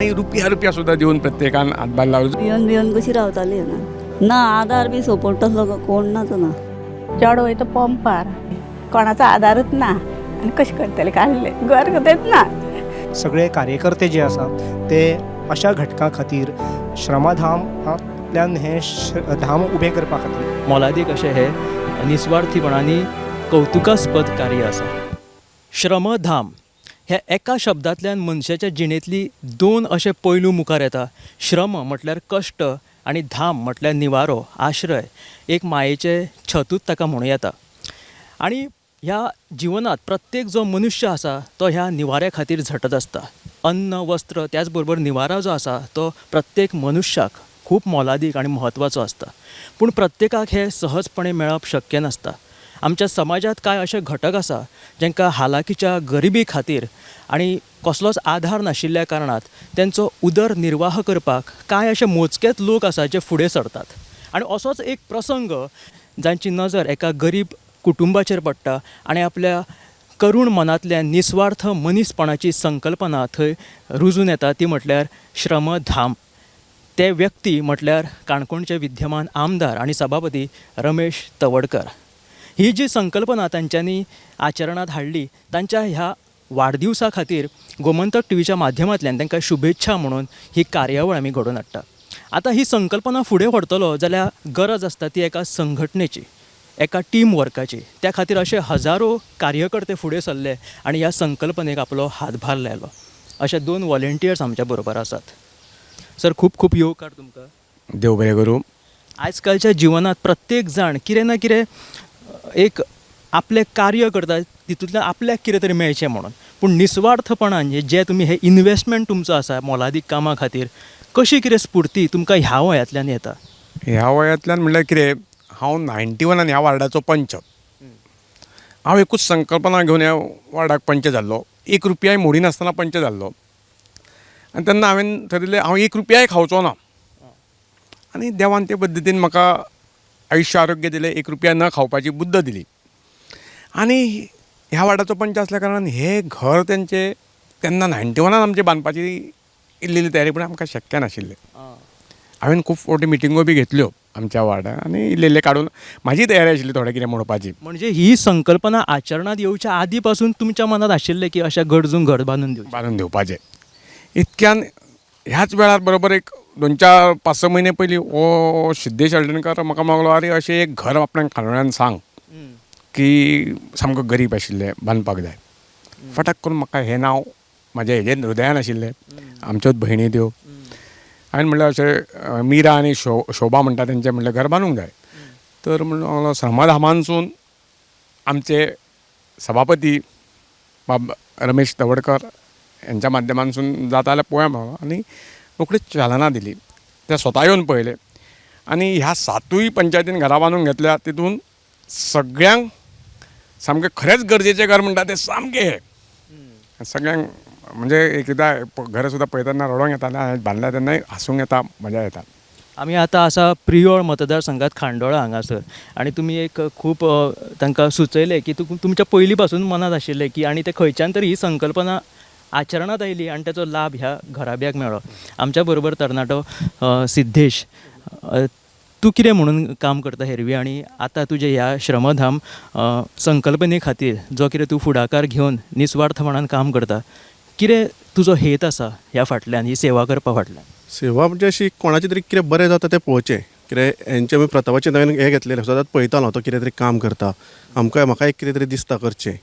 आनी रुपया रुपया सुद्दां दिवन प्रत्येकान हातभार लावलो. भिवन भिवन कशी रावताली हांगा. ना आदार बी सपोर्ट तसलो कोण नाच ना. चेडो वयता पंपार, कोणाचो आदारूच ना आनी कशें करतले काडले घर तेच ना. सगळे कार्यकर्ते जे आसा ते अशा घटकां खातीर श्रमधामांतल्यान हें धाम उबें करपा खातीर मोलादीक अशें हें निस्वार्थीपणांनी कवतुकास्पद कार्य आसा. श्रमधाम ह्या एका शब्दांतल्यान मनशाच्या जिणेंतली दोन अशे पैलू मुखार येता. श्रम म्हटल्यार कश्ट आनी धाम म्हटल्यार निवारो, आश्रय, एक मायेचें छतूच ताका म्हणूं येता. आनी ह्या जिवनांत प्रत्येक जो मनुश्य आसा तो ह्या निवाऱ्या खातीर झटत आसता. अन्न, वस्त्र त्याच बरोबर निवारो जो आसा तो प्रत्येक मनुश्याक खूब मोलादीक आनी म्हत्वाचो आसता. पूण प्रत्येकाक हें सहजपणे मेळप शक्य नासता. आमच्या समाजांत कांय अशे घटक आसा जांकां हालाकीच्या गरिबी खातीर आनी कसलोच आधार नाशिल्ल्या कारणान तेंचो उदरनिर्वाह करपाक कांय अशे मोजकेच लोक आसा जे फुडें सरतात. आनी असोच एक प्रसंग जांची नजर एका गरीब कुटुंबाचेर पडटा आनी आपल्या करूण मनांतल्यान निस्वार्थ मनीसपणाची संकल्पना थंय रुजून येता ती म्हटल्यार श्रमधाम. ते व्यक्ती म्हटल्यार काणकोणचे विद्यमान आमदार आनी सभापती रमेश तवडकर. ही जी संकल्पना तांच्यांनी आचरणांत हाडली तांच्या ह्या वाडदिवसा खातीर गोमंतक टिवीच्या माध्यमांतल्यान तांकां शुभेच्छा म्हणून ही कार्यावळ आमी घडोवन हाडटा. आतां ही संकल्पना फुडें व्हरतलो जाल्यार गरज आसता ती एका संघटनेची, एका टीम वर्काची. त्या खातीर अशे हजारो कार्यकर्ते फुडें सरले आनी ह्या संकल्पनेक आपलो हातभार लायलो. अशे दोन वॉलेंटियर्स आमच्या बरोबर आसात. सर, खूब खूब येवकार तुमकां. देव बरें करूं. आजकालच्या जिवनांत प्रत्येक जाण कितें ना कितें एक आपलें कार्य करता तितूंतल्यान आपल्याक कितें तरी मेळचें म्हणून. पूण निस्वार्थपणान जें तुमी हें इनवेस्टमेंट तुमचो आसा मोलादीक कामा खातीर, कशी कितें स्फुर्ती तुमकां ह्या वयांतल्यान येता? ह्या वयांतल्यान म्हणल्यार कितें, हांव 91 ह्या वार्डाचो पंच. हांव एकूच संकल्पना घेवन ह्या वार्डाक पंच जाल्लो. एक रुपयाय मोडिनासतना पंच जाल्लो. आनी तेन्ना हांवें थरयलें हांव एक रुपयाय खावचो ना. आनी देवान ते पद्दतीन म्हाका आयुश्य आरोग्य दिलें, एक रुपया न खावपाची बुद्द दिली. आनी ह्या वार्डाचो पंच आसल्या कारणान हें घर तेंचें तेन्ना 91 आमचें बांदपाची इल्ली तयारी, पूण आमकां शक्य नाशिल्लें. हांवें खूब फावटी मिटिंगो बी घेतल्यो आमच्या वार्डान आनी इल्लें इल्लें काडून म्हाजी तयारी आशिल्ली थोडें कितें मोडपाची. म्हणजे ही संकल्पना आचरणांत येवच्या आदी पासून तुमच्या मनांत आशिल्लें की अशें गरजूंक घर बांदून दिवचें? बांदून दिवपाचें. इतक्यान ह्याच वेळार बरोबर एक 2-4 5-6 म्हयने पयलीं हो सिद्देश हळदणकर म्हाका मागलो, आरे अशें एक घर आपणाक खांडोळ्यान सांग की सामको गरीब आशिल्लें, बांदपाक जाय. फटाक करून म्हाका हें नांव म्हाज्या हेजेर हृदयान आशिल्लें, आमच्योच भयणी त्यो. हांवें म्हणलें अशें मिरा आनी शोभा म्हणटा तेंचें म्हणलें घर बांदूंक जाय. तर म्हणलो श्रमधामानसून आमचे सभापती बाब रमेश तवडकर हेंच्या माध्यमांतसून जाता जाल्यार पळोवया म्हणलो आनी रोखडीच चालना दिली. ते स्वता येवन पळयलें आनी ह्या 7 पंचायतीन घरां बांदून घेतल्या तितून सगळ्यांक सामकें खरेंच गरजेचें घर म्हणटा तें सामकें हें. सगळ्यांक म्हणजे एकदां घर सुद्दां पळयतना रडोंक येतालें, बांदल्या तेन्नाय हांसूंक येता, मजा येता. आमी आतां आसा प्रियोळ मतदारसंघात खांडोळा हांगासर आनी तुमी एक खूब तांकां सुचयलें की तुमच्या पयलीं पासून मनांत आशिल्लें की आनी तें खंयच्यान तरी ही संकल्पना आचरणांत आयली आनी ताचो लाभ ह्या घराब्याक मेळ्ळो. आमच्या बरोबर तरणाटो सिद्धेश, तूं कितें म्हणून काम करता हेरवी आनी आतां तुजें ह्या श्रमधाम संकल्पने खातीर जो कितें तूं फुडाकार घेवन निस्वार्थपणान काम करता, कितें तुजो हेत आसा ह्या फाटल्यान, ही सेवा करपा फाटल्यान? सेवा म्हणजे अशी कोणाचें तरी कितें बरें जाता तें पळोवचें. कितें हेंचें आमी प्रतापाचें नवें हें घेतलेलें सदांच पळयतालो तो कितें तरी काम करता, आमकां म्हाका एक कितें तरी दिसता करचें.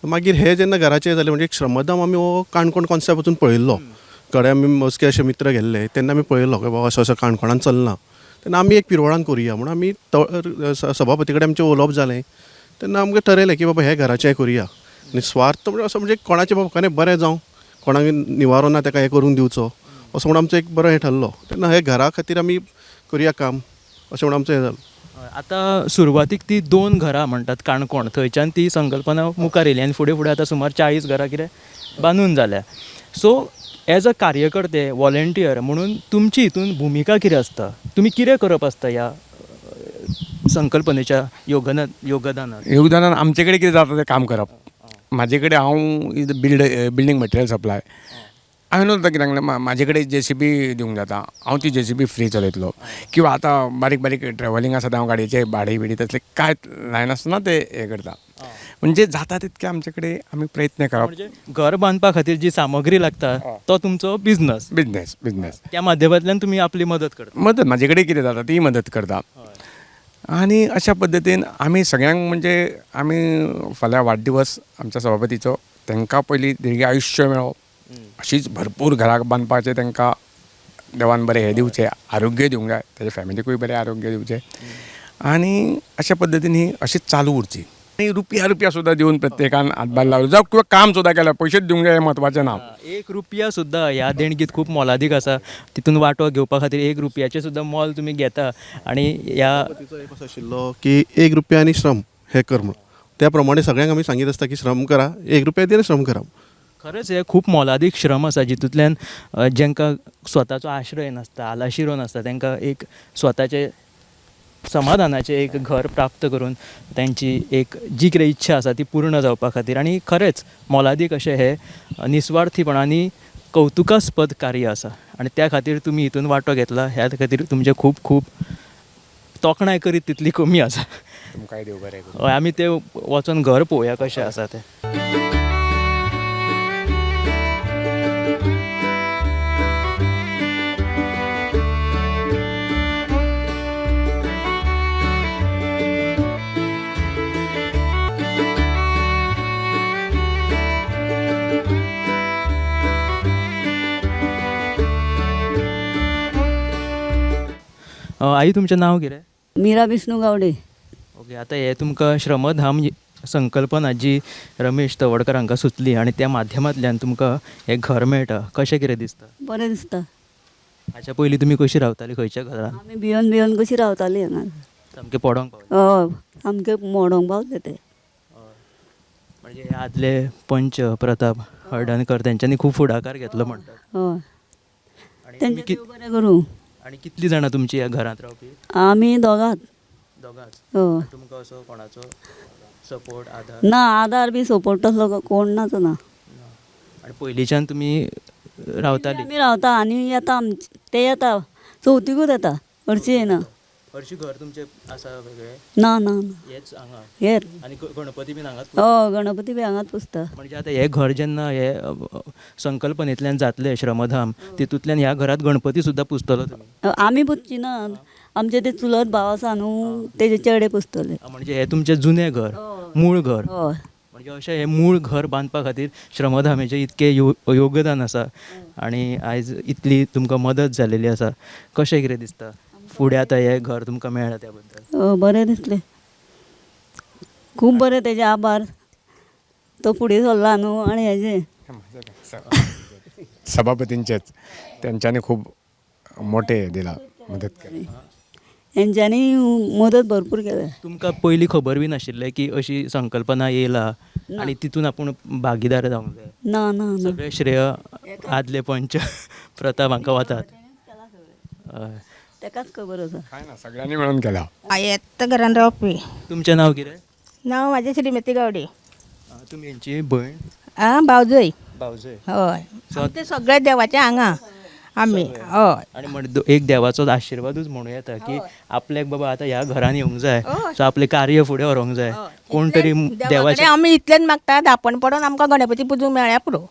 मागीर हें जेन्ना घराचें जालें म्हणजे एक श्रमधाम आमी हो काणकोण कॉन्सेप्ट वचून पळयल्लो. कडे आमी मोजके अशे मित्र गेल्ले तेन्ना आमी पळयल्लो की बाबा असो असो काणकोणान चलना, तेन्ना आमी एक पिरवळान करुया म्हणून आमी सभापती कडेन आमचें उलोवप जालें. तेन्ना आमकां ठरयलें की बाबा हें घराचें करुया. आनी स्वार्थ म्हणजे असो म्हणजे कोणाचें बाबा कोणें बरें जावं, कोणाक निवारो ना ताका हें करून दिवचो असो म्हूण आमचो एक बरो हें ठरलो. तेन्ना हे घरा खातीर आमी करुया काम अशें म्हूण आमचें हें जालें. आतां सुरवातीक ती 2 घरां म्हणटात काणकोण, थंयच्यान ती संकल्पना मुखार येयली आनी फुडें फुडें आतां सुमार 40 घरां कितें बांदून जाल्या. सो एज अ कार्यकर्ते, वॉलेंटियर म्हणून तुमची हितून भुमिका कितें आसता, तुमी कितें करप आसता ह्या संकल्पनेच्या योगदानान? योगदानान आमचे कडेन कितें जाता तें काम करप. म्हाजे कडेन हांव बिल्डींग मटेरियल सप्लाय, हांवें सुद्दां कितें सांगलें, म्हाजे कडेन जे सी बी दिवंक जाता, हांव ती जे सी बी फ्री चलयतलो. किंवां आतां बारीक बारीक ट्रेवलींग आसा, हांव गाडयेचें भाडें बिडें तसलें कांय लायनासतना तें हें करता. म्हणजे जाता तितकें आमचे कडेन आमी प्रयत्न करप. म्हणजे घर बांदपा खातीर जी सामग्री लागता तो तुमचो बिजनस. Business business. त्या माध्यमांतल्यान तुमी आपली मदत करता. मदत म्हाजे कडेन कितें जाता ती मदत करता. आनी अशा पद्दतीन आमी सगळ्यांक म्हणजे आमी फाल्यां वाडदिवस आमच्या सभापतीचो, तांकां पयलीं दीर्घ आयुश्य मेळो, अशीच भरपूर घरां बांदपाचें तांकां देवान बरें हें दिवचें, आरोग्य दिवंक जाय, ताच्या फॅमिलीकूय बरें आरोग्य दिवचें आनी अशा पद्दतीन ही अशीच चालू उरची. आनी रुपया रुपया सुद्दां दिवन प्रत्येकान हातभार लावलो जावं किंवां काम सुद्दां केलें, पयशेच दिवंक जाय हें म्हत्वाचें ना. एक रुपया सुद्दां ह्या देणगीत खूब मोलादीक आसा. तितून वांटो घेवपा खातीर एक रुपयाचें सुद्दां मोल तुमी घेता आनी ह्या तिचो एक असो आशिल्लो की एक रुपया आनी श्रम हें कर म्हणून, त्या प्रमाणे सगळ्यांक आमी सांगीत आसता की श्रम करा, एक रुपया दिवन श्रम करा. खरेंच हें खूब मोलादीक श्रम आसा, जितूंतल्यान जांकां स्वताचो आश्रय नासता, आलाशिरो नासता, तांकां एक स्वताचें समाधानाचें एक घर प्राप्त करून तांची एक जी कितें इच्छा आसा ती पूर्ण जावपा खातीर. आनी खरेंच मोलादीक अशें हें निस्वार्थीपणान आनी कवतुकास्पद कार्य आसा आनी त्या खातीर तुमी हितून वांटो घेतला, ह्या खातीर तुमचें खूब खूब तोखणाय करीत तितली कमी आसा. तुमकांय देव बरें करूं. हय, आमी तें वचोन घर पळोवया कशें आसा तें. आई, तुमचें नांव कितें? मीरा विष्णू गावडे. ओके, आतां हें तुमकां श्रमधाम संकल्पना जी रमेश तवडकर हांकां सुचली आनी त्या माध्यमांतल्यान तुमकां हें घर मेळटा, कशें कितें दिसता? बरें दिसता. हाच्या पयलीं तुमी कशी रावताली, खंयच्या घरान? आमी भियोन भियोन कशी रावताली हांगा. सामकें पडोंक पावलें? हय, सामकें मोडोंक पावलें तें. म्हणजे हे आदले पंच प्रताप हळदणकर तेंच्यांनी खूब फुडाकार घेतलो म्हणटात. हय, तेंचें देव बरें करूं. आनी कितलीं जाणां तुमची ह्या घरांत रावपी? आमी दोगांच. दोगांच. हय. तुमकां असो कोणाचो सपोर्ट आधार ना? आधार बी सपोर्ट तसलो कोण नाच ना. आनी पयलींच्यान तुमी रावताली? आमी रावता आनी येता, आमचे ते येता चवथीकूच येता, हरशीं येना. हरशीं घर तुमचें आसा वेगळें? ना ना ना. हेच हांगा? हेच. आनी गणपती बीन हांगाच? हय, गणपती बी हांगाच पुजता. म्हणजे आतां हें घर जेन्ना हे संकल्पनेंतल्यान जातलें श्रमधाम, तितूंतल्यान ह्या घरांत गणपती सुद्दां पुजतलो तुमी? आमी पुजची ना, आमचे ते चुलत भाव आसा न्हू, तेजे चेडे पुजतले. म्हणजे हें तुमचें जुनें घर, मूळ घर? हय. म्हणजे अशें हें मूळ घर बांदपा खातीर श्रमधामेचें इतकें योगदान आसा आनी आयज इतली तुमकां मदत जालेली आसा. कशें कितें दिसता फुडें आतां हें घर तुमकां मेळ्ळां त्या बद्दल? बरें दिसलें, खूब बरें. तेजे आभार, तो फुडें सरला न्हू. आनी हेजें सभापतींचेच, तेंच्यांनी खूब मोटें दिलां, मदत केली. हेंच्यांनी मदत भरपूर केल्या. तुमकां पयलीं खबर बी नाशिल्लें की अशी संकल्पना येयला आनी तितून आपूण भागीदार जावंक जाय? ना ना ना. सगळें श्रेय आदले पंच प्रताप हांकां वतात. हय. तेकाच खबर आसा. काय ना, सगळ्यांनी मेळून केला. येता घरान रावपी. तुमचें नांव कितें? नांव म्हाजें श्रीमती गावडे. तुमी हेंची भयण? आं, भावजय. भावजय. हय, ते सगळे देवाचे हांगा आमी. हय. आनी म्हण एक देवाचो आशिर्वादूच म्हणूं येता की आपल्याक बाबा आतां ह्या घरान येवंक जाय, सो आपलें कार्य फुडें व्हरूंक जाय, कोण तरी देवाचें आमी इतलेंच मागता, धापण पडोन आमकां गणपती पुजूंक मेळ्ळ्या पुरो.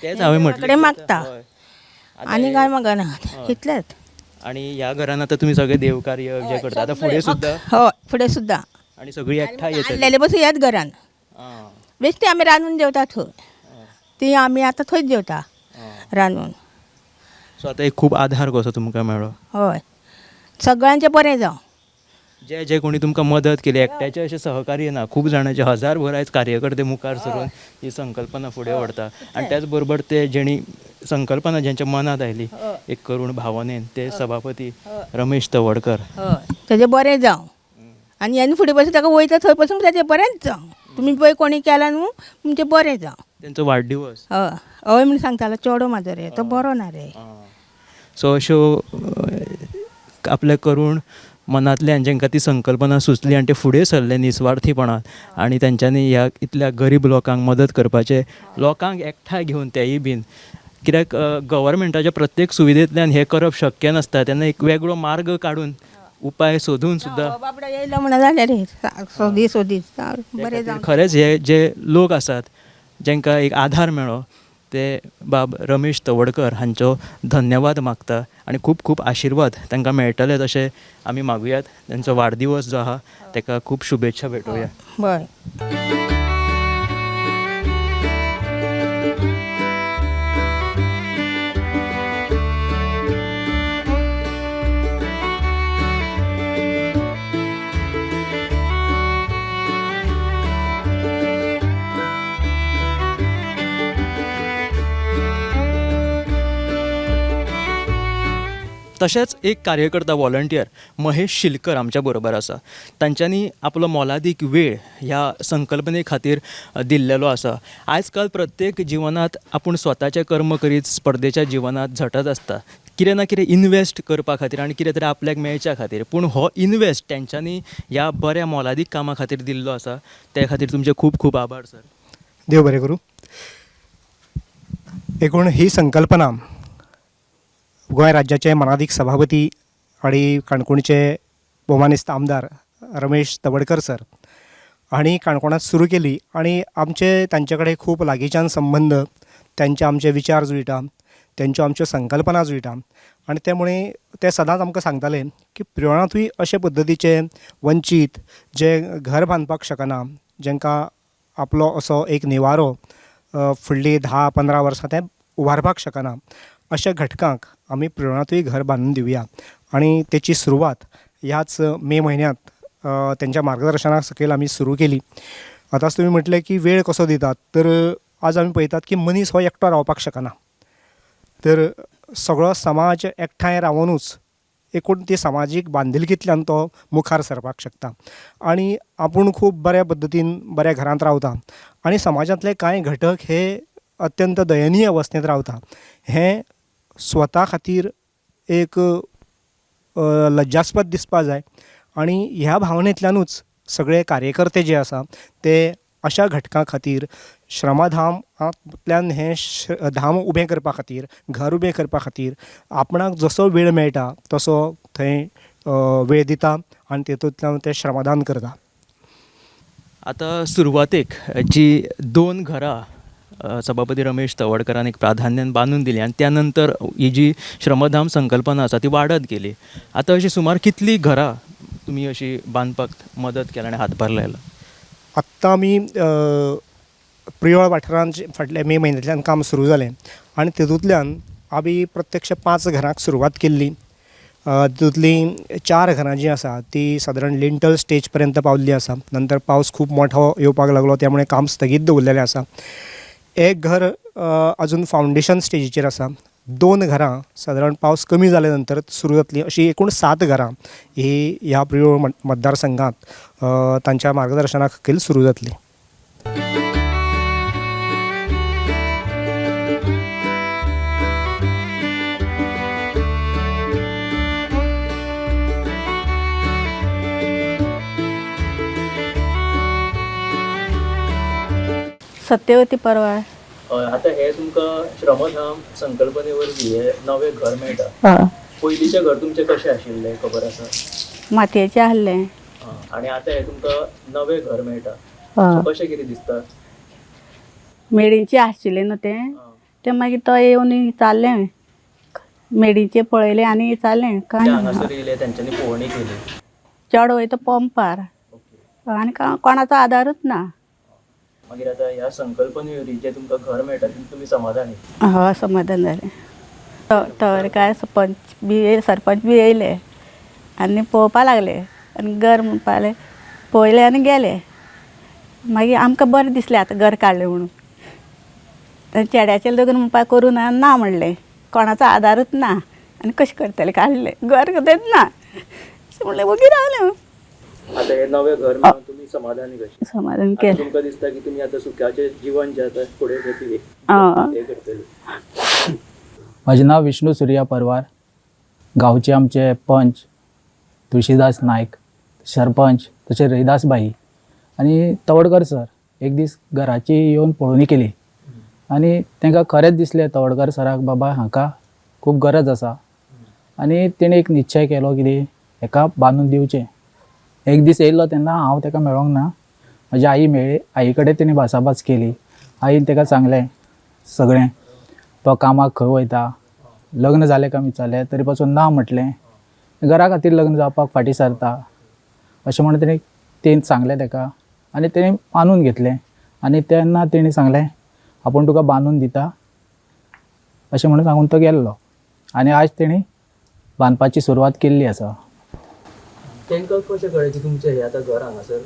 तेंच हांवें म्हटलें. कडेन मागता आनी काय मागना, इतलेंच. आनी ह्या घरान आतां तुमी सगळें देवकार्य जें करता आतां फुडें सुद्दां? हय, फुडें सुद्दां. आनी सगळीं एकठांय येतली? आसलेले पसून ह्याच घरान बेश्टी आमी रांदून जेवता थंय, ती आमी आतां थंयच जेवता रांदून. सो आतां एक खूब आधार कसो तुमकां मेळ्ळो. हय, सगळ्यांचें बरें जावं. जे जे कोणी तुमकां मदत केली, एकट्याचें अशें सहकार्य ना, खूब जाणांचे हजार भर आयज कार्यकर्ते मुखार सरून ही संकल्पना फुडें व्हरता. आनी त्याच बरोबर ते जेणी संकल्पना ज्यांच्या मनांत आयली एक करूण भावनेन, ते सभापती रमेश तवडकर. हय, तेजें बरें जावं आनी ह्यान फुडें पसून ताका वयता थंय पसून तेजें बरेंच जावं. तुमी पळय कोणी केलां न्हू, तुमचें बरें जावं. तेंचो वाडदिवस. हय हय म्हण सांगतालो चेडो म्हाजो रे, तो बरो ना रे. सो अश्यो आपल्या करूण मनांतल्यान जेंकां ती संकल्पना सुचली आनी ते फुडें सरले निस्वार्थीपणान आनी तेंच्यांनी ह्या इतल्या गरीब लोकांक मदत करपाचें, लोकांक एकठांय घेवन तेंय बीन कित्याक गव्हर्मेंटाच्या प्रत्येक सुविधेंतल्यान हें करप शक्य नासता, तेन्ना एक वेगळो मार्ग काडून उपाय सोदून सुद्दां हो बाबडो येयलो म्हणून जालें रे, सोदी सोदी बरें जावं. खरेंच हे जे लोक आसात जांकां एक आधार मेळ्ळो ते बाब रमेश तवडकर हांचो धन्यवाद मागता आनी खूब खूब आशिर्वाद तांकां मेळटले तशें आमी मागुयात. तांचो वाडदिवस जो आहा ताका खूब शुभेच्छा भेटोवया. बरें. तशेंच एक कार्यकर्ता वॉलंटियर महेश शिलकर आमच्या बरोबर आसा. तांच्यांनी आपलो मोलादीक वेळ ह्या संकल्पने खातीर दिल्लेलो आसा. आयज काल प्रत्येक जिवनांत आपूण स्वताचें कर्म करीत स्पर्धेच्या जिवनांत झटत आसता, कितें ना कितें इनवेस्ट करपा खातीर आनी कितें तरी आपल्याक मेळच्या खातीर. पूण हो इनवेस्ट तेंच्यांनी ह्या बऱ्या मोलादीक कामा खातीर दिल्लो आसा, ते खातीर तुमचे खूब खूब आभार सर. देव बरें करूं. एकूण ही संकल्पना गोंय राज्याचे मानादीक सभापती आनी काणकोणचे भोवमानेस्त आमदार रमेश तवडकर सर हांणी काणकोणांत सुरू केली आनी आमचे तांचे कडेन खूब लागींच्यान संबंद, तांचे आमचे विचार जुळटा, तांच्यो आमच्यो संकल्पना जुळटा आनी त्यामुळे ते सदांच आमकां सांगताले की प्रियोळांतूय अशे पद्दतीचे वंचीत जे घर बांदपाक शकना, जांकां आपलो असो एक निवारो फुडलीं 10-15 वर्सां ते उबारपाक शकना, अशा घटकांक आमी प्रियोळांतूय घर बांदून दिवया. आनी तेची सुरवात ह्याच मे म्हयन्यांत तेंच्या मार्गदर्शना सकयल आमी सुरू केली. आतांच तुमी म्हटलें की वेळ कसो दितात, तर आज आमी पळयतात की मनीस हो एकटो रावपाक शकना, तर सगळो समाज एकठांय रावुनूच एकूण ती समाजीक बांदिलकींतल्यान तो मुखार सरपाक शकता. आनी आपूण खूब बऱ्या पद्दतीन बऱ्या घरांत रावता आनी समाजांतले कांय घटक हे अत्यंत दयनीय अवस्थेंत रावता, हें स्वता खातीर एक लज्जास्पद दिसपा जाय. आनी ह्या भावनेंतल्यानूच सगळे कार्यकर्ते जे आसा ते अशा घटकां खातीर श्रमधामांतल्यान हें धाम उबें करपा खातीर, घर उबें करपा खातीर आपणाक जसो वेळ मेळटा तसो थंय वेळ दिता आनी तेतूंतल्यान ते श्रमदान करता. आतां सुरवातेक जी 2 घरां सभापती रमेश तवडकरान एक प्राधान्यान बांदून दिली आनी त्या नंतर ही जी श्रमधाम संकल्पना आसा ती वाडत गेली. आतां अशी सुमार कितलीं घरां तुमी अशी बांदपाक मदत केल्या आनी हातभार लायला? आत्तां आमी प्रियोळ वाठारांत फाटल्या मे म्हयन्यांतल्यान काम सुरू जालें आनी तेतूंतल्यान आमी प्रत्यक्ष 5 घरांक सुरवात केल्ली. तितूंतलीं 4 घरां जीं आसा तीं सादारण लिंटल स्टेज पर्यंत पावल्लीं आसा. नंतर पावस खूब मोठो येवपाक लागलो, त्यामुळे काम स्थगीत दवरलेलें आसा. एक घर अजून फावंडेशन स्टेजीचेर आसा. 2 घरां सादारण पावस कमी जाले नंतर सुरू जातलीं. अशीं एकूण 7 घरां ही ह्या प्रियोळ मतदारसंघांत तांच्या मार्गदर्शना खातीर सुरू जातलीं. सत्यवती परवार. आतां हे तुमकां श्रमधाम संकल्पने वरवीं हे नवें घर मेळटा. पयलींचें घर तुमचें कशें आशिल्लें खबर आसा? मातयेचें आसलें. आनी आतां हे तुमकां नवें घर मेळटा, कशें कितें दिसता? मेडीचें आशिल्लें न्हू तें, तें मागीर तो येवन विचारलें, मेडीचें पळयलें आनी विचारलें ते हांगासर येयले, तेंच्यांनी पळोवणी केली. चेडो वयता पंपार आनी कोणाचो आदारूच ना. मागीर आतां ह्या संकल्पने वरवीं जें तुमकां घर मेळटा तितून तुमी समाधानी? हय, समाधान जालें. तवडकार सरपंच बी सरपंच बी येयले आनी पळोवपा लागले आनी घर म्हणपा लागले, पळयलें आनी गेले. मागीर आमकां बरें दिसलें आतां घर काडलें म्हणून. चेड्याचें लग्न म्हणपाक करूं ना ना म्हणलें, कोणाचो आदारूच ना आनी कशें करतलें, काडलें घर तेंच ना अशें म्हणलें, वगी रावलें. आतां हें नवें घर मेळून तुमी समाधानी कशें? समाधान केलें. तुमकां दिसता की तुमी आतां सुखाचें जिवन जें आतां फुडें हें करतले? म्हाजें नांव विष्णू सुर्या परवार. गांवचे आमचे पंच तुळशीदास नायक, सरपंच तशें रहिदास भाई आनी तवडकर सर एक दीस घराची येवन पळोवणी केली आनी तांकां खरेंच दिसलें तवडकर सराक बाबा हांकां खूब गरज आसा आनी तेणें एक निश्चय केलो कितें हेका बांदून दिवचें. एक दीस येयल्लो तेन्ना हांव ताका मेळोंक ना, म्हजी आई मेळ्ळी, आई कडेन तेणी भासाभास केली. आईन ताका सांगलें सगळें, तो कामाक खंय वयता, लग्न जालें काय विचारलें तरी पासून ना म्हटलें, घरा खातीर लग्न जावपाक फाटीं सरता अशें म्हणून तेणी तें सांगलें ताका आनी तेणी मानून घेतलें. आनी तेन्ना तेणी सांगलें आपूण तुका बांदून दिता अशें म्हणून सांगून तो गेल्लो आनी आज तेणी बांदपाची सुरवात केल्ली आसा. तांकां कशें कळ्ळें की तुमचें हें आतां घर हांगासर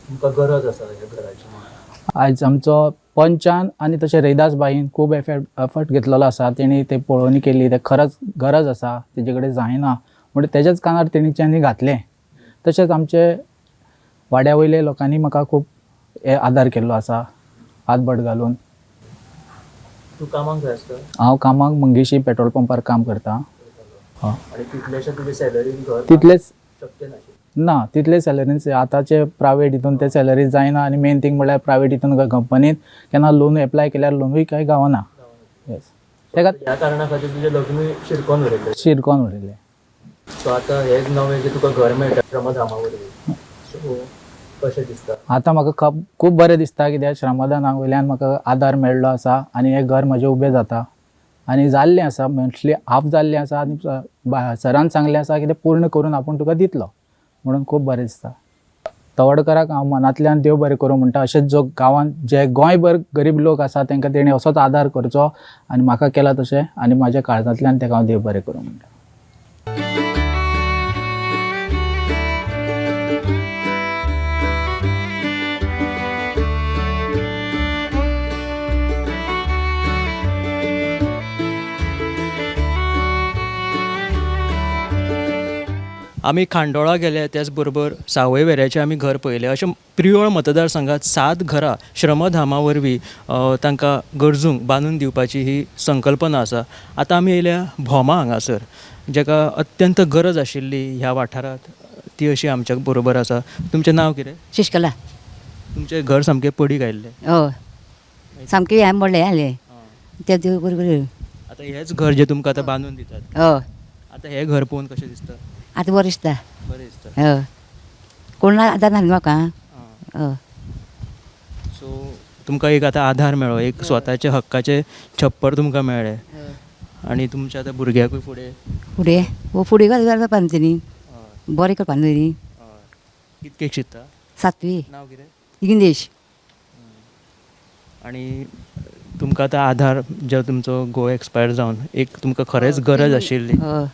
तुमकां गरज आसा ह्या घराची म्हणून? आयज आमचो पंचान आनी तशें रैदास बाईन खूब एफर्ट घेतलेलो आसा. तेणी ते पळोवणी केली, ते खरंच गरज आसा, तेजे कडेन जायना म्हणून तेज्याच कानार तेणीच्यांनी घातलें. तशेंच आमचे वाड्या वयले लोकांनी म्हाका खूब हे आदार केल्लो आसा, हातबोट घालून. तूं कामाक खंय आसता? हांव कामाक मंगेशी पेट्रोल पंपार काम करता. आनी तितलेशे तुजे सॅलरीन घर तितलेच शक्य नाशिल्लें? ना, तितले सॅलरीन आतांचे प्रायवेट हितून ते सॅलरी जायना आनी मेन थींग म्हणल्यार प्रायवेट हितून कंपनीत केन्ना लोन एप्लाय केल्यार लोनूय कांय गावना. येस, तेका ह्या कारणा खातीर तुजें लग्नूय शिरकोन उरयलें. शिरकोन उरयलें. सो आतां हें नवें जें तुका घर मेळटा श्रमधामा वरवीं, सो कशें दिसता? आतां म्हाका खूब बरें दिसता कित्याक श्रमदाना वयल्यान म्हाका आदार मेळ्ळो आसा आनी हें घर म्हजें उबें जाता आनी जाल्लें आसा, मोस्टली हाफ जाल्लें आसा आनी सरान सांगलें आसा की तें पूर्ण करून आपूण तुका दितलो म्हणून खूब बरें दिसता. तवडकराक हांव मनांतल्यान देव बरें करूं म्हणटा. अशेंच जो गांवांत जे गोंयभर गरीब लोक आसा तांकां तेणी असोच आदार करचो आनी म्हाका केला तशें आनी म्हाज्या काळजांतल्यान ताका हांव देव बरें करूं म्हणटा. आमी खांडोळा गेले, त्याच बरोबर सावयवेऱ्याचें आमी घर पळयलें. अशें प्रियोळ मतदारसंघात 7 घरां श्रमधामा वरवीं तांकां गरजूंक बांदून दिवपाची ही संकल्पना आसा. आतां आमी येयल्या भोमा हांगासर, जेका अत्यंत गरज आशिल्ली ह्या वाठारांत, ती अशी आमच्या बरोबर आसा. तुमचें नांव कितें? शशिकला. तुमचें घर सामकें पडीक आयिल्लें? हय, सामकें हें मोडलें जालें तें देव बरें करूं. आतां हेंच घर जें तुमकां आतां बांदून दितात, हय, आतां हें घर पळोवन कशें दिसता? आतां बरें दिसता. बरें दिसता. हय, कोण आदार ना म्हाका. हय. सो तुमकां एक आतां आधार मेळ्ळो, एक स्वताचे हक्काचें छप्पर तुमकां मेळ्ळें आनी तुमच्या आतां भुरग्याकूय फुडें फुडें हो फुडें करपा न्हू तेणी, बरें करपा न्हू तेणी. कितकेक शिकता? 7वी. नांव कितें? इंग्लीश. आनी तुमकां आतां आधार जो तुमचो घोव एक्सपायर जावन एक तुमकां खरेंच गरज आशिल्ली. हय,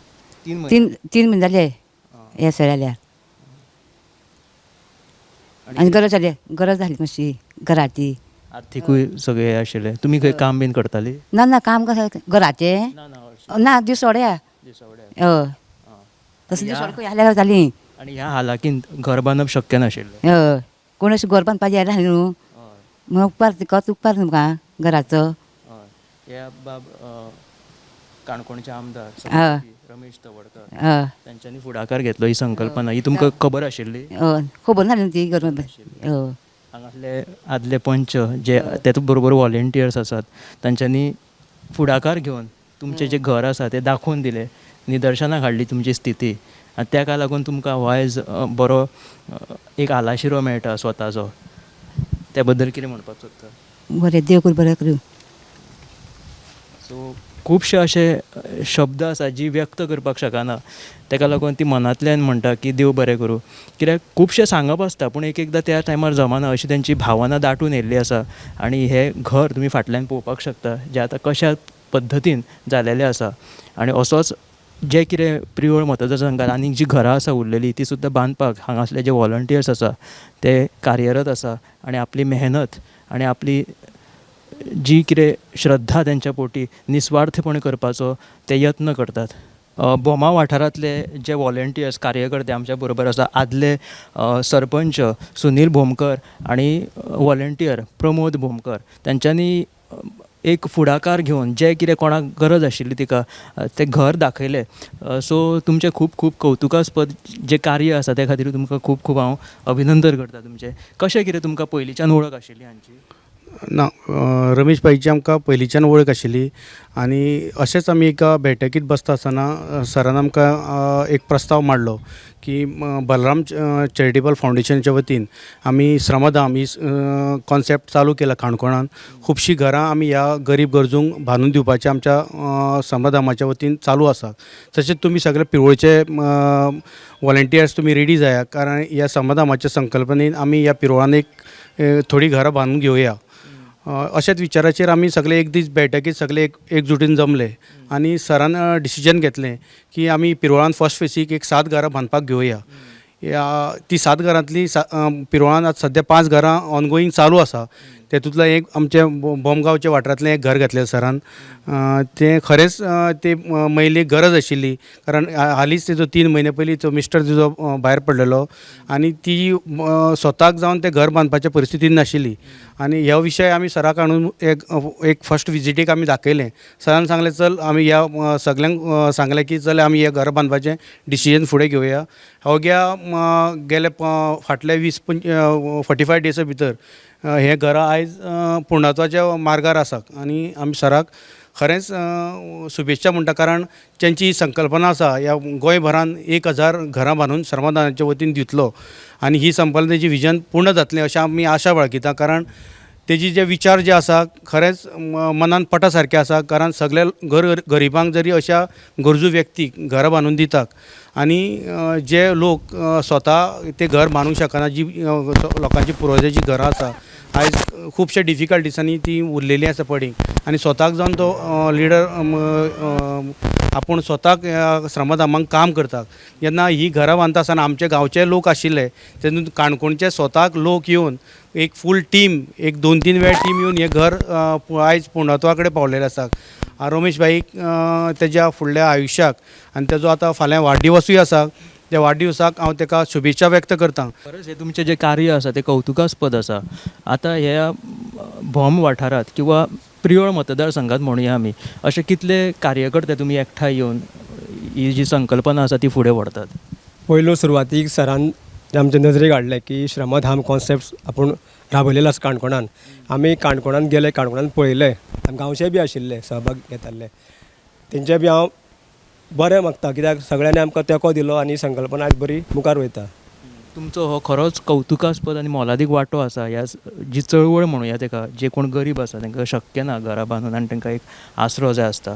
3 तीन म्हयने जाले हे सर जाल्यार. आनी गरज जाली, गरज जाली मातशी घराची. आर्थिकूय सगळें आशिल्लें. तुमी खंय काम बीन करताली? ना ना, काम कशें घराचें ना, दिसवड्या. हय, तशें दिसवडे खंय आल्यार जाली. आनी ह्या हालाकीन घर बांदप शक्य नाशिल्लें? हय, कोण अशें घर बांदपाक येना न्हू, म्हणून उपकार कच उपकार तुमकां घराचो. ह्या बाब काणकोणचे आमदार रमेश तवडकर, हय, तांच्यांनी फुडाकार घेतलो ही संकल्पना, ही तुमकां खबर आशिल्ली? हय, खबर नासली ती घर बांदपाक. हय. हांगासले आदले पंच जे तेच बरोबर वॉलेंटियर्स आसात तांच्यांनी फुडाकार घेवन तुमचें जें घर आसा तें दाखोवन दिलें, निदर्शनाक हाडली तुमची स्थिती आनी ताका लागून तुमकां हो आयज बरो एक आलाशिरो मेळटा स्वताचो. त्या बद्दल कितें म्हणपाक सोदता? बरें, देव करूं बरें करूं. सो खुबशे अशे शब्द आसा जी व्यक्त करपाक शकना, ताका लागून ती मनांतल्यान म्हणटा की देव बरें करूं. कित्याक खुबशें सांगप आसता पूण एक एकदां त्या टायमार जमाना, अशी तेंची भावना दाटून येयल्ली आसा. आनी हें घर तुमी फाटल्यान पळोवपाक शकता जें आतां कश्या पद्दतीन जालेलें आसा. आनी असोच जें कितें प्रियोळ मतदारसंघात आनीक जीं घरां आसा उरलेलीं ती सुद्दां बांदपाक हांगासले जे वॉलंटियर्स आसा ते कार्यरत आसा आनी आपली मेहनत आनी आपली जी कितें श्रद्धा तेंच्या पोटी निस्वार्थपणे करपाचो ते यत्न करतात. भोमा वाठारांतले जे वॉलंटियर्स कार्यकर्ते आमच्या बरोबर आसा, आदले सरपंच सुनील भोमकर आनी वॉलंटियर प्रमोद भोमकर, तांच्यांनी एक फुडाकार घेवन जें कितें कोणाक गरज आशिल्ली तिका तें घर दाखयलें. सो तुमचें खूब खूब कवतुकास्पद जें कार्य आसा त्या खातीर तुमकां खूब खूब हांव अभिनंदन करता तुमचें. कशें कितें तुमकां पयलींच्यान वळख आशिल्ली हांची? ना, रमेश भाईची आमकां पयलींच्यान वळख आशिल्ली आनी अशेंच आमी एका बैठकीत बसता आसतना सरान आमकां एक प्रस्ताव मांडलो की बलराम चॅरिटेबल फावंडेशनाच्या वतीन आमी श्रमधाम ही कॉन्सेप्ट चालू केला काणकोणान. खुबशीं घरां आमी ह्या गरीब गरजूंक बांदून दिवपाचें आमच्या श्रमधामाच्या वतीन चालू आसा. तशेंच तुमी सगळे पिरवळचे वॉलंटियर्स तुमी रेडी जाया, कारण ह्या श्रमधामाच्या संकल्पनेन आमी ह्या पिरवळान एक थोडीं घरां बांदून घेवया. अशेंच विचाराचेर आमी सगळे एक दीस बैठकीत सगळे एकजुटीन जमले आनी सरान डिसिजन घेतलें की आमी पिरवळान फर्स्ट फेसीक एक 7 घरां बांदपाक घेवया. ती 7 घरांतली पिरवळान आतां सद्या 5 घरां ऑनगोईंग चालू आसा. तेतूंतलें एक आमचें बोमगांवच्या वाठारांतलें एक घर घेतलें सरान. तें खरेंच ते महिलेक गरज आशिल्ली, कारण हालींच तेजो 3 म्हयने पयलीं तो मिस्टर तिजो भायर पडलेलो आनी ती स्वताक जावन तें घर बांदपाच्या परिस्थितीन नाशिल्ली. आनी ह्या विशय आमी सराक हाडून एक फर्स्ट विजिटीक आमी दाखयलें. सरान सांगलें चल आमी ह्या सगल्यांक सांगलें की चल आमी हें घर बांदपाचें डिसिजन फुडें घेवया. अवघ्या गेले फाटले 45 डेजा भितर हें घरां आयज पूर्णत्वाच्या मार्गार आसा आनी आमी सराक खरेंच शुभेच्छा म्हणटा, कारण तांची संकल्पना आसा ह्या गोंयभरान 1000 घरां बांदून श्रमदानाच्या वतीन दितलो आनी ही संकल्पना तेजी विजन पूर्ण जातलें अशें आमी आशा बाळगिता. कारण तेजी जे विचार जे आसा खरेंच मनान पटा सारके आसा, कारण सगळे गरिबांक जरी अशा गरजू व्यक्तीक घरां बांदून दितात आनी जे लोक स्वता ते घर बांदूंक शकना, जी लोकांची पुर्वजाची घरां आसा आयज खुबशे डिफिकल्टिसांनी ती उरलेली आसा पडींग आनी स्वताक जावन तो लिडर आपूण स्वताक श्रमधामाक काम करता. जेन्ना ही घरां बांदता आसतना आमचे गांवचे लोक आशिल्ले तेतून काणकोणचे स्वताक लोक येवन एक फूल टीम एक 2-3 वेळ टीम येवन हें घर आयज पूर्णत्वा कडेन पावलेलें आसा. रमेश भाईक तेज्या फुडल्या आयुश्याक आनी तेजो आतां फाल्यां वाडदिवसूय आसा, त्या वाडदिवसाक हांव तेका शुभेच्छा व्यक्त करतां. खरेंच हें तुमचें जें कार्य आसा तें कौतुकास्पद आसा. आतां ह्या भोम वाठारांत किंवा प्रियोळ मतदारसंघात म्हणुया आमी, अशे कितले कार्यकर्ते तुमी एकठांय येवन ही जी संकल्पना आसा ती फुडें व्हरतात? पयलो सुरवातीक सरान आमचे नजरेक हाडलें की श्रमधाम कॉन्सेप्ट आपूण राबयलेलो आसा काणकोणान. आमी काणकोणान गेले, काणकोणान पळयलें, आमी गांवचे बी आशिल्ले सहभाग घेताले, तेंचे बी हांव बरें मागता कित्याक सगळ्यांनी आमकां तेंको दिलो आनी संकल्पना आयज बरी मुखार वयता. तुमचो हो खरोच कौतुकास्पद आनी मोलादीक वांटो आसा ह्या जी चळवळ म्हणुया तेका, जे कोण गरीब आसा तांकां शक्य ना घरां बांदून आनी तांकां एक आसरो जाय आसता,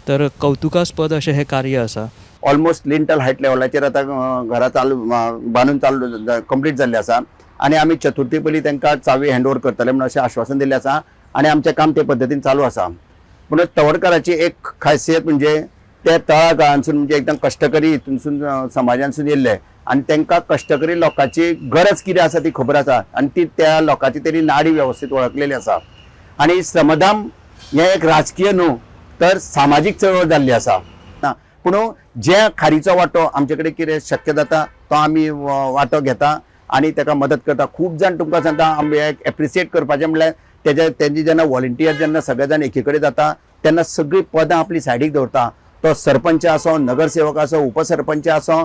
तर कौतुकास्पद अशें हें कार्य आसा. ऑलमोस्ट लिंटल हायट लेवलाचेर आतां घरां चालू बांदून चालू कंप्लीट जाल्लें आसा आनी आमी चतुर्थी पयलीं तांकां चावी हँड ओवर करतले म्हणून अशें आश्वासन दिल्लें आसा आनी आमचें काम ते पद्दतीन चालू आसा. पूण तवडकाराची एक खासियत म्हणजे ते तळागाळांतसून म्हणजे एकदम कश्टकरी हितूनसून समाजांतसून येयल्ले आनी तांकां कश्टकरी लोकांची गरज कितें आसा ती खबर आसा आनी ती त्या लोकांची तेणी नाडी वेवस्थीत वळखलेली आसा. आनी श्रमधाम हें एक राजकीय न्हू तर सामाजीक चळवळ जाल्ली आसा. पूण जे खारीचो वांटो आमचे कडेन कितें शक्य जाता तो आमी वांटो घेता आनी ताका मदत करता. खूब जाण तुमकां सांगता आमी एप्रिसिएट करपाचें म्हणल्यार तेजे तेंचे जेन्ना वॉलंटियर जेन्ना सगळे जाण एकी कडेन जाता तेन्ना सगळीं पदां आपली सायडीक दवरता. तो सरपंच आसो, नगरसेवक आसो, उपसरपंच आसो,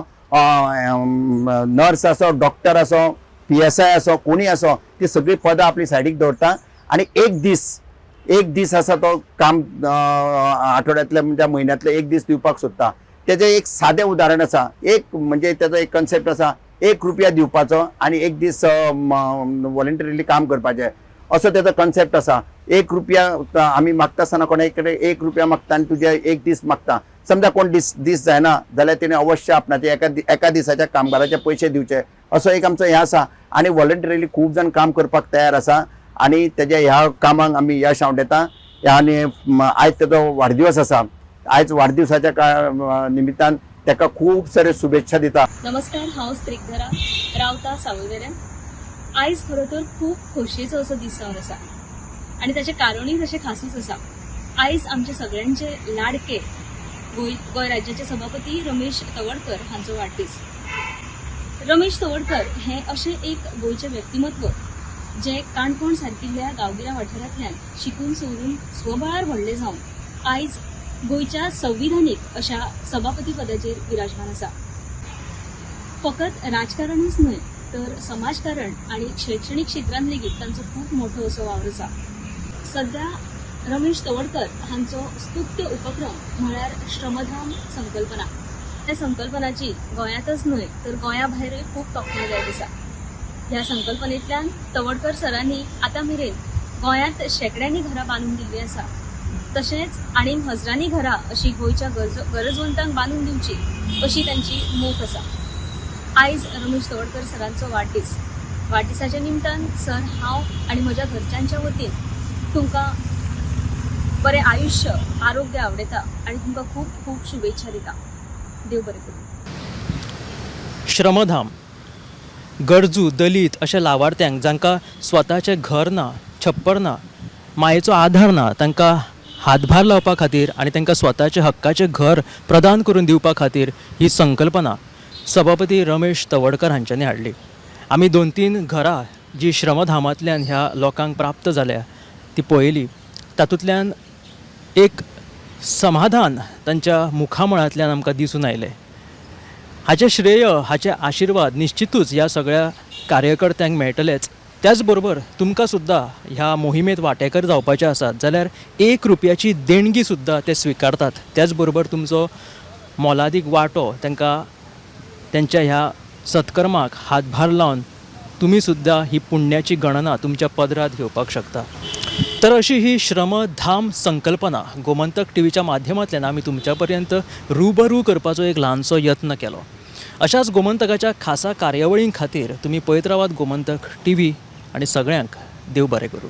नर्स आसो, डॉक्टर आसो, PSI आसो, कोणी आसो, ती सगळीं पदां आपली सायडीक दवरता आनी एक दीस आसा तो काम आठवड्यांतले म्हणजे म्हयन्यांतले एक दीस दिवपाक सोदता. तेजें एक सादें उदाहरण आसा, एक म्हणजे तेजो एक कन्सेप्ट आसा, 1 रुपया दिवपाचो आनी एक दीस वॉलंटरीली काम करपाचें असो तेजो कन्सेप्ट आसा. 1 रुपया आमी मागता आसतना कोणा कडेन 1 रुपया मागता आनी तुजे एक दीस मागता, समजा कोण दीस जायना जाल्यार तेणें अवश्य आपणाचे एका दिसाच्या कामगाराचे पयशे दिवचे असो एक आमचो हें आसा. आनी वॉलंटरीली खूब जाण काम करपाक तयार आसा आनी तेज्या ह्या कामाक आमी यश आंवडेता. आनी आयज तेजो वाडदिवस आसा, आयज वाडदिवसाच्या निमित्तान ताका खूब सारे शुभेच्छा दिता. नमस्कार, हांव स्त्रीधरा रावता सावयवेऱ्यां. आयज खरो तर खूब खोशयेचो असो दीस जावन आसा आनी ताचें कारणूय तशें खासूच आसा. आयज आमचे सगळ्यांचे लाडके गोंय राज्याचे सभापती रमेश तवडकर हांचो वाडदीस. रमेश तवडकर हे अशें एक गोंयचें व्यक्तिमत्व जे काणकोण सारकिल्ल्या गांवगिऱ्या वाठारांतल्यान शिकून सवरून स्वबळार व्हडले जावन आयज गोंयच्या संविधानीक अशा सभापती पदाचेर विराजमान आसा. फकत राजकारणूच न्हय तर समाजकारण आनी शैक्षणीक क्षेत्रांत लेगीत तांचो खूब मोठो असो वावर आसा. सध्या रमेश तवडकर हांचो स्तुत्य उपक्रम म्हळ्यार श्रमधाम संकल्पना. त्या संकल्पनाची गोंयांतच न्हय तर गोंया भायरूय खूब तोखणाय जायत आसा. ह्या संकल्पनेंतल्यान तवडकर सरांनी आतां मेरेन गोंयांत शेंकड्यांनी घरां बांदून दिल्लीं आसा. तशेंच आनीक हजरांनी घरां अशी गोंयच्या गरजवंतांक बांदून दिवची अशी तांची मोख आसा. आयज रमेश तवडकर सरांचो वाडदीस. वाडदिसाच्या निमतान सर, हांव आनी म्हज्या घरच्यांच्या वतीन तुमकां बरें आयुश्य, आरोग्य आवडयता आनी तुमकां खूब खूब शुभेच्छा दिता. देव बरें करूं. श्रमधाम गरजू, दलीत अशा लावार्थ्यांक जांकां स्वताचें घर ना, छप्पर ना, मायेचो आधार ना, तांकां हातभार लावपा खातीर आनी तांकां स्वताचें हक्काचें घर प्रदान करून दिवपा खातीर ही संकल्पना सभापती रमेश तवडकर हांच्यांनी हाडली. आमी 2-3 घरां जी श्रमधामांतल्यान ह्या लोकांक प्राप्त जाल्या ती पळयली. तातूंतल्यान एक समाधान तांच्या मुखामळांतल्यान आमकां दिसून आयलें. हाचें श्रेय, हाचे आशिर्वाद निश्चितूच ह्या सगळ्या कार्यकर्त्यांक मेळटलेच. त्याच बरोबर तुमकां सुद्दां ह्या मोहिमेंत वांटेकर जावपाचें आसात जाल्यार 1 रुपयाची देणगी सुद्दां ते स्विकारतात. त्याच बरोबर तुमचो मोलादीक वांटो तांकां तेंच्या ह्या सत्कर्माक हातभार लावन तुमी सुद्दां ही पुण्याची गणना तुमच्या पदरांत घेवपाक शकता. तर अशी ही श्रमधाम संकल्पना गोमंतक टीव्हीच्या माध्यमांतल्यान आमी तुमच्या पर्यंत रुबरू करपाचो एक ल्हानसो यत्न केलो. अशाच गोमंतकाच्या खासा कार्यावळीं खातीर तुमी पळयत रावात गोमंतक टीव्ही आनी सगळ्यांक देव बरें करूं.